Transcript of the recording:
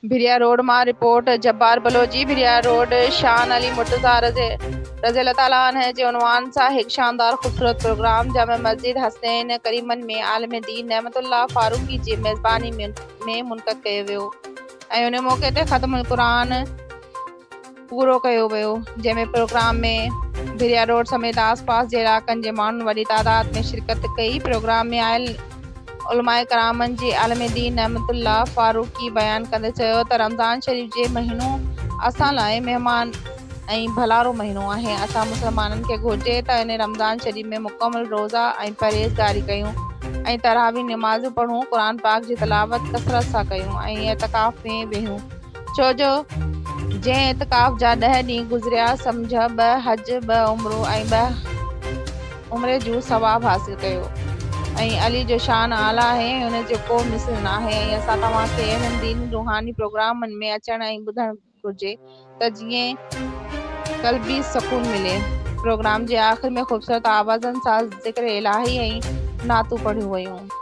ڀريا road مان report, Jabbar Balochi, ڀريا road شان علي مرتضيٰ رضي الله تعالٰي عنه جي عنوان سان هڪ شاندار خوبصورت پروگرام جامع مسجد حسنين ڪريمن ۾ عالم دين نعمت الله فاروقي جي ميزباني ۾ منعقد ڪيو ويو ۽ ان موقعي تي ختم القرآن پورو ڪيو ويو جنهن ۾ پروگرام ۾ ڀريا روڊ سميت آس پاس جي علائقن جي ماڻهن وڏي تعداد ۾ شرڪت ڪئي پروگرام ۾ آيل علماء ڪرامن جي عالم دين نعمت الله فاروقي بيان ڪندي چيو ته رمضان شريف جي مهينو اسان لاء مهمان ۽ ڀلارو مهينو آهي اسان مسلمانن کي گهرجي ته ان رمضان شريف ۾ مڪمل روزا ۽ پرهيزگاري ڪيون ۽ تراويح نمازون پڙهون قرآن پاڪ جي تلاوت ڪثرت سان ڪيون ۽ اعتڪاف ۾ ويهون ڇو جو جنهن اعتڪاف جا ڏهه ڏينهن گذريا سمجهه ٻه حج، ٻه عمرو ۽ ٻه عمري جون ثواب حاصل ڪيو ۽ علي جو شان اعليٰ آهي ۽ ان جو ڪو مثل ناهي ۽ اسان توهان کي اهڙن ديني روحاني پروگرامن ۾ اچڻ ۽ ٻڌڻ گهرجي ته جيئن قلبي سڪون ملي. پروگرام جي آخر ۾ خوبصورت آوازن سان ذڪر الاهي ۽ نعتون پڙهيون ويون.